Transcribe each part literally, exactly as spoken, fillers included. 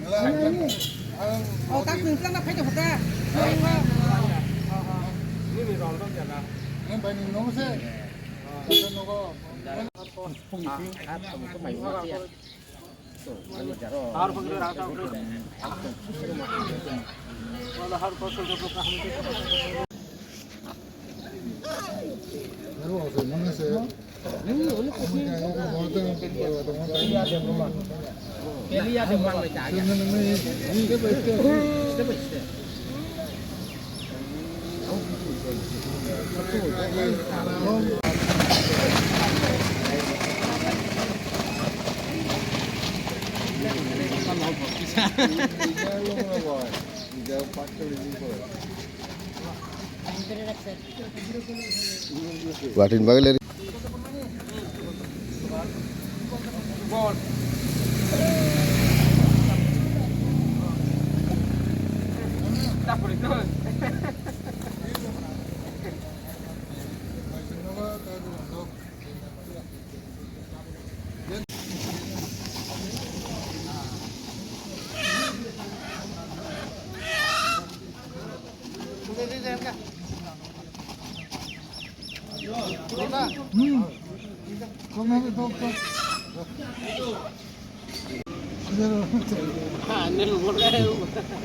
Oh, tak kung tlang na phai tong kha ta. Nini rol dok ya na. Nang bai nung nong se. Nogo. Ah, ah, tong ko mai ma ya. To, ani jaro. Har phang ra ta. Wala har ko so ko ka hum. Latin bagwi leri.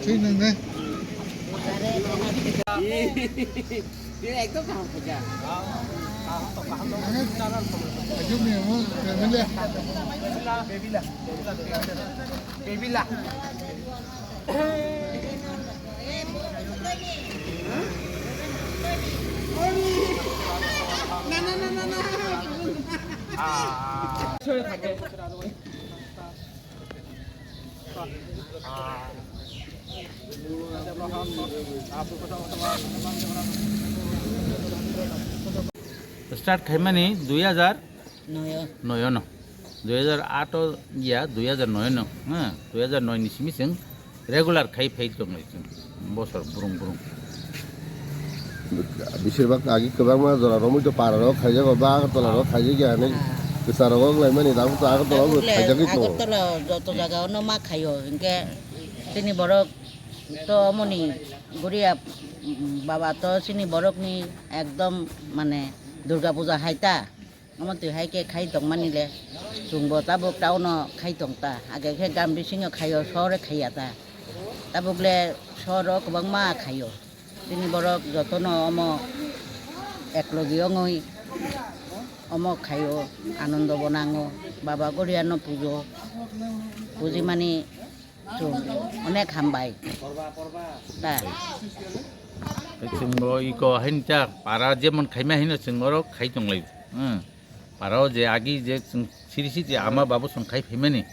Thik nang ne. Ekdom kaham khaikha. Ekdom ni amo, bebila. Bebila. Bebila. Na, na, na, na, na. Ah. Start khaimani dui hajar noyo. Noyo no. Dui hajar ato ya, dui hajar noyo no. Ha, dui hajar noi ni simi chwng regular khai phai tongo chwng. Bosor brung brung. Bisir bak agi kwbangma jora romwi to para rok khaijago, ba Agartala rok khaijak ya hinwi kwcharo wng laimani, tabuk to Agartala wng khaijagwi tongo. Agartala joto jaga ono ma khaio, hinkhe chini borok to omoni Goria, mm, baba to chini borokni ekdom mane Durga puja hai ta. Omo twi hai khe khai tongmani le, chwngbo tabuk town o khai tong ta, age khe gam bisingo khaio, sohor o khaiya ta. Tabuk le sohor o kwbangma khaio. Chini borok jotono omo eklogi wngwi omo khaio, anondo bo nango, Baba Goria no pujo, pujimani chwng onek hambai ta. Chwngbo iko haini ta para jemon khaima hino chwng oro khai tonglai. Hmm. Parao je agi je chwng siri siri ama babu song khai phaimani,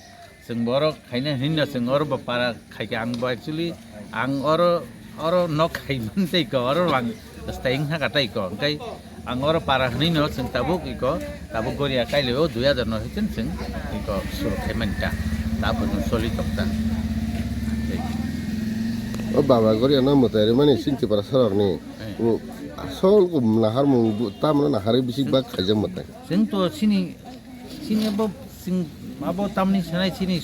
chwng borok khaina hinna chwng oro bo para khaikha. Ang bo actually ang oro, oro nok khai man tei ko oro ang staying haka tei ko, hwnkhe ang oro para hinwi no chwng tabuk iko, tabuk Goria kailai o dui hajar no hitin chwng iko suru khaimani ta, tabuk chwng soli tok ta. O baba Goria no mwtai rimani sinti para sorok ni. Eh. O asol ko naharmung bu-, tamno naharwi bisi bak khaijak mwtai. Chwng to chini, chini abo chwng abo tamni sanai chini,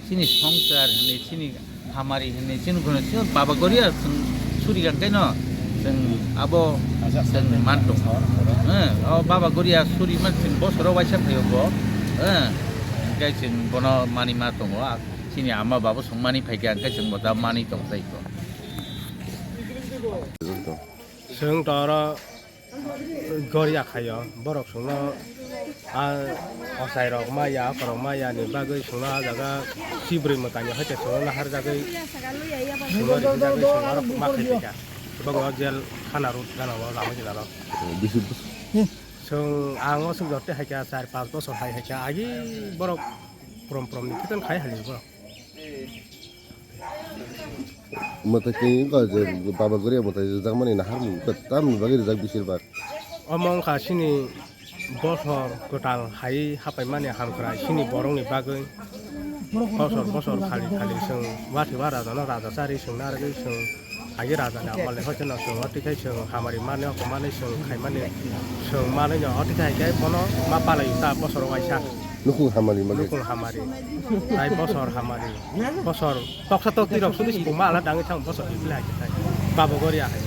chini songsar hinwi, chini hamari hinwi, chini guna chini baba Goria chwng suri gan kaino chwng abo chwng man tongo. Eh, o baba Goria suri man chwng bosoro waisa phaio bo. Eh, hwnkhe chwng bono mani ma tongo. Chini ama babo songmani phaikha hwnkhe chwng bo da mani tong tai ko. Chwng to oro Goria khaio, borok chwngno a ochairok ma ya, akhorok ma ya ni bagwi chwngno a jaga chibrwi mwtaini hai khe chwngno naharjagwi chwngno rijagwi chwngno oro ma khai phaikha. Bobo jel khana rut gana o lama gina rok. Bisi bus-, chwng ang o swk jor tei hai kha char panch bosor hai hai kha agi borok prom prom ni khitan khai hali borok. Mwtai twi wngkha je Baba Goria mwtai rijak mani naharmung tamni bagwi rijak bisir bak. Omo wngkha chini bosor kwtal hai hapaimani hamkrai chini borokni bagwi. Bosor bosor khali khali chwng wathiba rajano raja chari chwng narwgwi chwng agi rajani amal ni hoiteno chwng wathikhai chwng hamari mani oko mani chwng khaimani chwng manwino wathikhai khe bono ma palai ta bosoro waisa. Nukhung hamari magi. Nukhung hamari. Tai bosor hamari. Bosor toksa tokti rok sudi sibuma ala dangi thang bosor bibli hai tai. Babo gori ahai.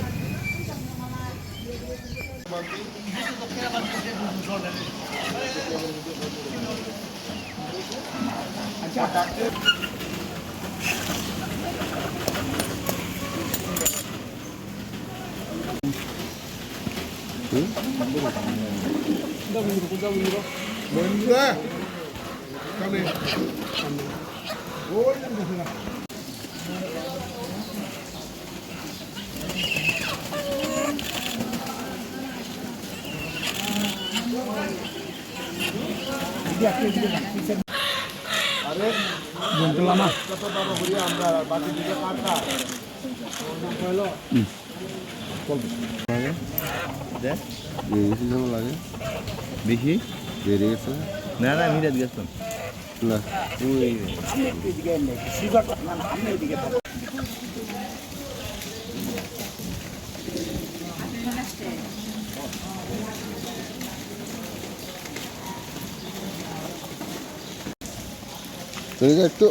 Lage? De? Bisi jama lage? Bisi? Dere gese? Na, na, mirat gese. Na. Ui. Tengok tu.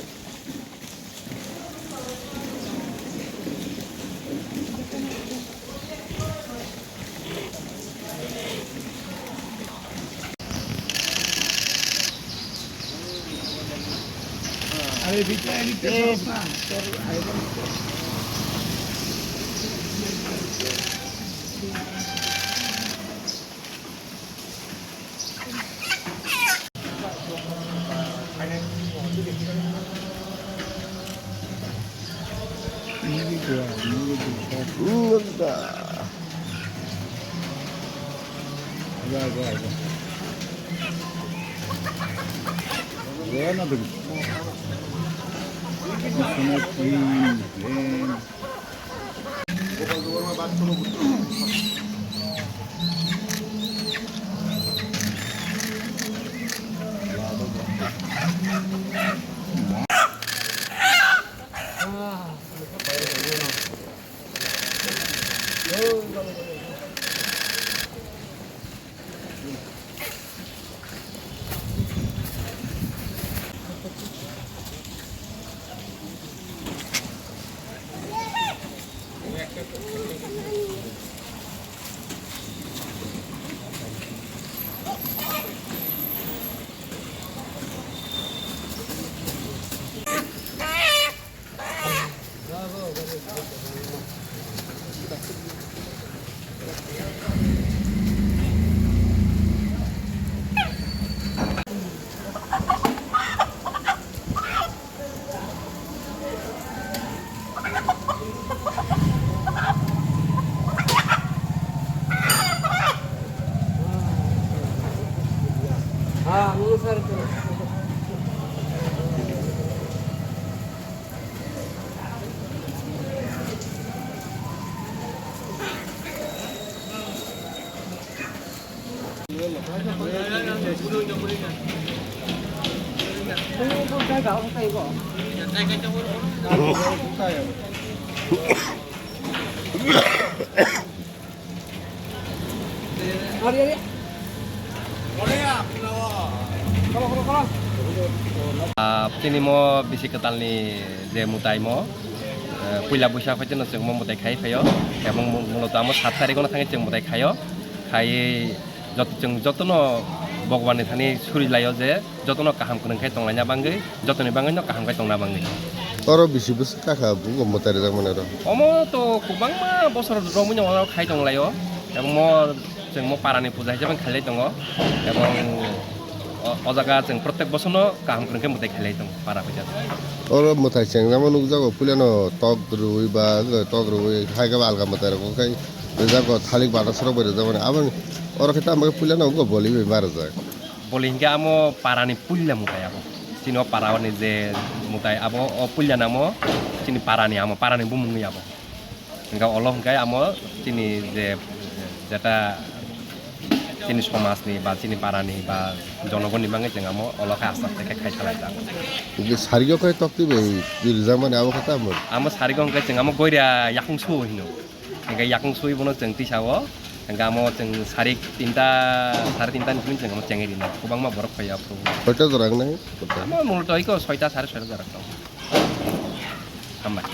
Ah, chini mo bisi kwtalni je mwtai mo, eh, puila buisa phaiteno chwng mo mwtai khai phaio, ebong mu-, muloto amo sat tarikh ono thangwi chwng mwtai khaio, khaiwi jot-, chwng jotono Bhagwanni thani suri laio je, jotono kaham kwrwng khe tonglaina bagwi, jotoni bagwino kaham khe tongna bagwi. Oro bisi bwswk kakha bugo mwtai rijak mani oro? Omo to kwbangma bosor romwino oro khai tonglaio. Ebong mo chwng mo parani puja hisabe khailai tongo. Ebong o, o jaga chwng protek bosorno kaham kwrwng khe mwtai khailai tongo para puja. Oro mwtai chengjama nukjago, puilano tok rwui ba tok rwui hai khe alga mwtai rok khai rijak, thalik batasrok bai rijak mani. Aboni oro khe tamo puilano boli bai ma rijak. Boli hinkhe amo parani puila mwtai abo. Chini o parani je mwtai abo, o puila namo chini parani amo, parani bumung abo. Hinkhe olo hinkhe amo chini je, jeta chini somajni ba chini parani ba jonogonni bagwi chwng amo olo khe aste aste khe khai salaijak. Hinkhe sarigo khe tokti bai rijak mani abo khe tamo? Amo sarigo hinkhe chwng amo goira yakung su hino. Hinkhe yakung sui bono chwng tisao, Gamo chwng sarik tinta, sare tinta ni simi chwng gamo chengwi rina. Kwbangma borok phaiya aphuru. Soita jora wngnai? Ama multo iko soita, sare soita jora tong. Hambai.